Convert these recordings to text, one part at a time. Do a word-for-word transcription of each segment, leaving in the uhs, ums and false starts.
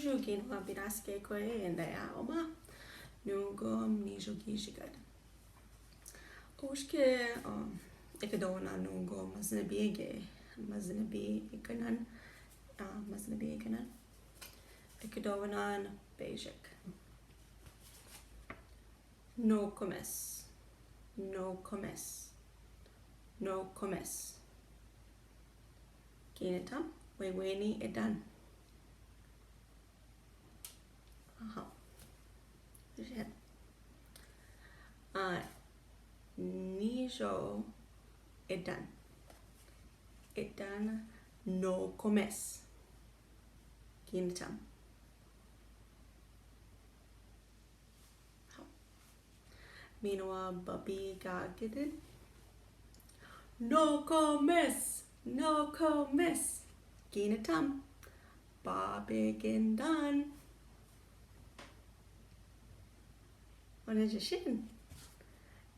Nižo gin wa binasike ko e, and I, uh, Oma. Nungum nižo gin jikad. Oske, um, ekedowena nungum mazinabige, mazinabige nan, uh, mazinabige nan. Ekedowena basic. No comes. No comes. No comes. Ginen tam, wewene edan. Aha. Nižo edan. Edan no comes. Ginen tam. Minowa babigagiden. No comes, no comes. Ginen tam. Babigindan. Onejishen.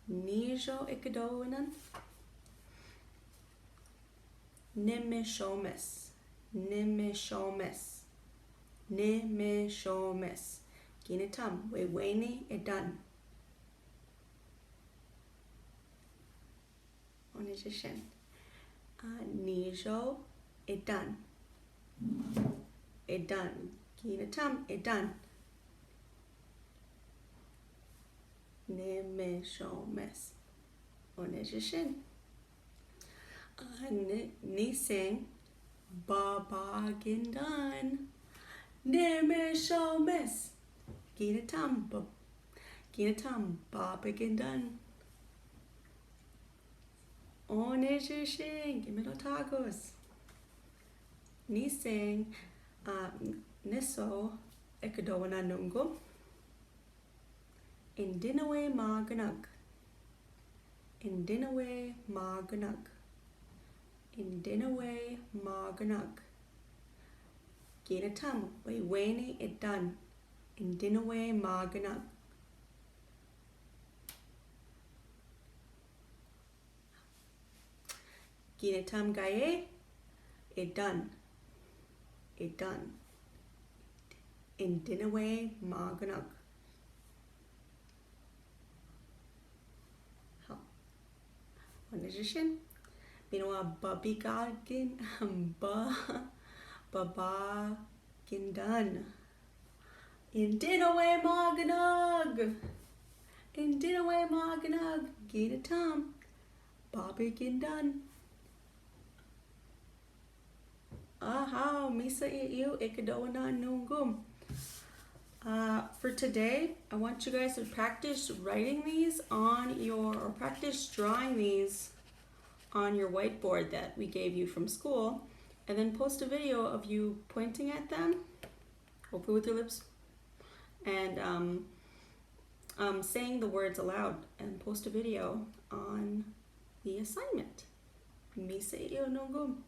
Nižo ekedowena. Nemeshomes. Nemeshomes. Nemeshomes. Ginen tam, wewene edan. Onejishen. Uh, nižo edan. Edan. Ginen tam, edan. Nemeshomes. Onejishen. Uh, ni, ni sang babagindan. Nemeshomes. Ginen tam, ba, ginen tam, babagindan. Onejishen, gimino takos. Ni sang, uh, ni so, ekedowena nungum. Indinawe maganag. Indinawe maganag. Indinawe maganag. Ginen tam, wewene edan. Indinawe maganag. Ginen tam gaye, edan. Edan. Indinawe maganag. Onejishen. Minowa babigagin, ba, babagindan. Indinawe maganag. Indinawe maganag. Ginen tam, babagindan. Aha, misa iyo ekedowena nungum. Uh, for today, I want you guys to practice writing these on your, or practice drawing these on your whiteboard that we gave you from school, and then post a video of you pointing at them, hopefully with your lips, and, um, um, saying the words aloud, and post a video on the assignment. Misa iyo nungum.